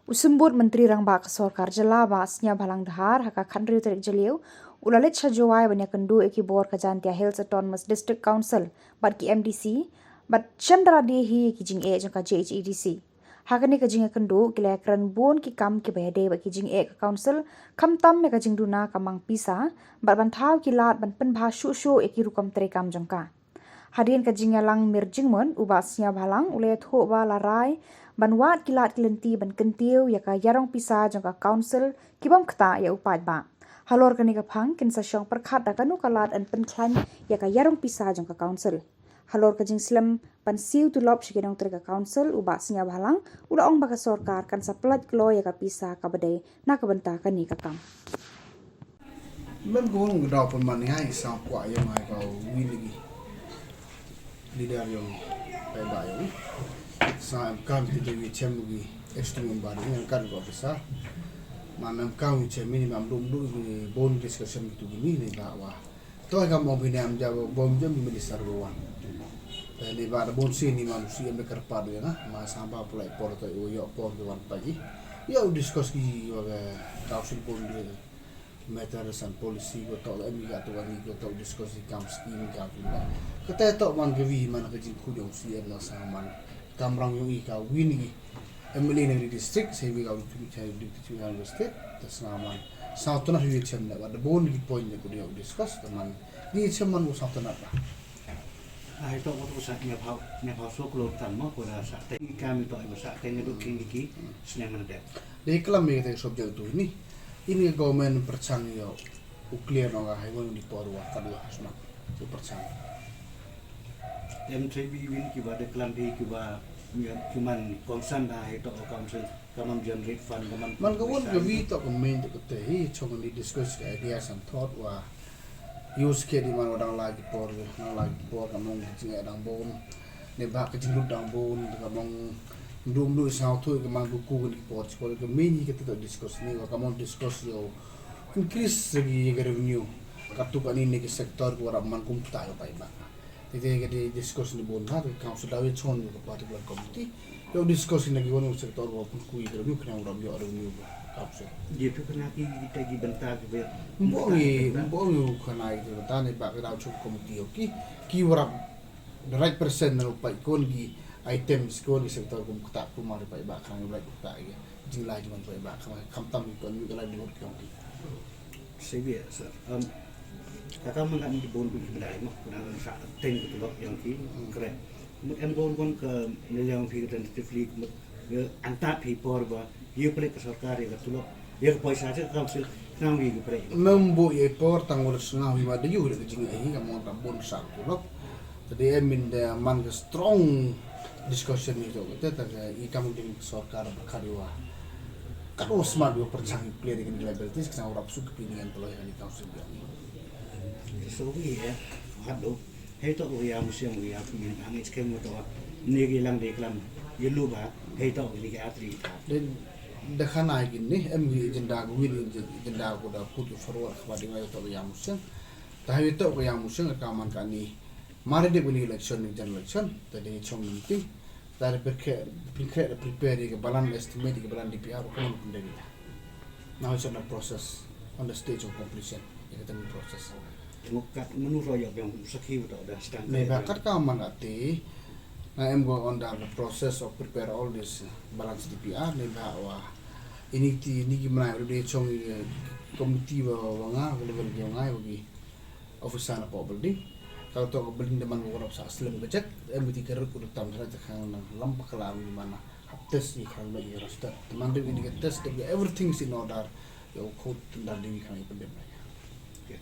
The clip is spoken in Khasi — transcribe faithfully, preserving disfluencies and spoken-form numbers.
U Symbud Myntri Rangbah ka Sorkar Jylla Bah Sniawbhalang Dhar ha ka khathynriew tarik Jylliew u la leit sha Jowai ban ïakynduh ïa ki bor ka Jaintia Hills Autonomous District Council bad ki M D C bad shem da lade hi ïa ki jingeh jong ka J H A D C. Ha kane ka jingïakynduh ki la ïakren bun ki kam kiba ïadei bad ki jingeh ka council, khamtam ïa ka jingduna ka mang pisa bad ban thaw ki lad ban pynbha shuh shuh ïa ki rukom treikam jong ka. Hadien ka jingïalang mir jingmut, u Bah Sniawbhalang u la ïathuh ba la rai ban wad ki lad ki lynti ban kyntiew ïa ka ïarong pisa jong ka council ki bym ktah ïa u paidbah. Halor kane ka phang kin sa shong pyrkhat da kano ka lad yn pynkhlaiñ ïa ka ïarong pisa jong ka council. Halor ka jingslem ban siew tulop sha ki nongtrei ka council, u Bah Sniawbhalang u la ong ba ka sorkar kan sa pynlait kloi ïa ka pisa kaba dei na ka bynta kane ka kam. Mem ko wong daw pynman ngi hai sa kwah ïa ngi ka wi lagi. Leader ïa ngi, paidbah ïa ngi. Sa em kam kita wi chem wi, estimate member ïa ngi kan ko pisa. Man em kam wi chem ini mam dum dum wi bun discussion gitu gini ni ba wa. To ka mong bini am ja bom jam minister ko wan. Ni ba da bun si ni mam si em kar pa ïa nga, ma sa ba pulai por to ïa por ko wan pa ji. Ïa discuss ki wa ka council bun ïa. Matters and policy ko tok em ka tu kan ko tok discuss kam scheme ka tu. Kata tok man ka wi man ka jingkhuid jong C M na sa man. Kam rang yong i ka wi ni. M L A na district, sa wi ka tu tu tu tu state, ta sa man. Sa tu na wi chem na, wa da bon ki point ko discuss ta man. Ni chem man ko sa tu na ba. Ai to ko to sa nya phau nya phau so klo tan mo ko da sa te kam to ko sa te ngi duk king ki snem na de. Dei klam ïa ka subject tu ni. Ini ka government pyrchang ïa u clear nong ka highway ni por wa ka dua hasna. Ku pyrchang. Em three B win ki ba de klam dei ki ba ki man concern da hai to council ka man generate fund ka man. Man ka won ka wi to ka main to ka te hi chong ni discuss ka ideas and thought wa use ke di man wa dang la ki por dang la ki por ka mong ki jingeh dang bon. Ne ba ka jinglut dang bon ka mong dum du sa thu ka man ku ku ni por chi por ka me ni ka to discuss ni wa ka mon discuss yo increase ri ka revenue ka tu ka ni ne ka sector ko ra man kum ta yo pai ba. Te te ka di discuss ni bon ha ka council da we chon ka particular committee yo discuss ni ki won sector ko pun ku ka revenue ka na ram yo revenue ka council. Ye tu ka na ki ta ki benta ki be. Mbo ngi mbo ngi ka na ki benta ne ba ka da chon committee yo ki ki wa the right person na u paikon ki items kon ki sector kum kata kum mari paibak khang right kata ki jinglai jong paibak khang kham tam ki kon wi ka livelihood ki ong ki. Sebi sir. Um, kata man kan ki bon ki bilai mo kuna sa teng ki tulok yang ki kre. Mut em bon bon ke ne yang ki tentatively mut anta phi por ba yu plik ka sorkar ya ka tulok ya ka poisa cha ka council nang wi ka plik. Mem bu ye por tang wala sngaw hi ma de yu de jing hi ka mon ta bon sa tulok. Tadi em in de man ka strong discussion ni to te ta ka i kam ding sorkar ba ka diwa. Ka do smart yo per chang clear in liabilities ka sang rap su ka pinian telo ya ka ni council ya. So wi ya hadu. Hei to ya musim ya pinian ang iskem to ni ki lang de klam ya lu ba hei to ni ki atri ta. Den da khana kin ni em wi agenda ko wi agenda ko da put forward khaba ding ayo to ya museng. Ta ayo to ya museng ka man ka ni mari de ni election ni general election ta de chong ni ti ta de prepare prepare prepare ka balan estimate ka balan D P R ko man kun de ni ta. Now it's on the process, on the stage of completion. Ka ta ni process. Muk kat menu royok yang sakhi to da stang. Ni ba kat ka man ati. Na em go on the process of prepare all this balance D P R ni ba wa ini ti ni ki mnai ru de chong committee wa wa nga wa level ki ngai wa ki officer na pop building. Kalau to building de man wa rap sa slim budget em ti ka ru ku tam sa ta khang na lam pakala ni mana hap test ni khang na i roster. Teman de ini ka test de everything is in order. Yo khot tendar de ni khang i pendem. Okay.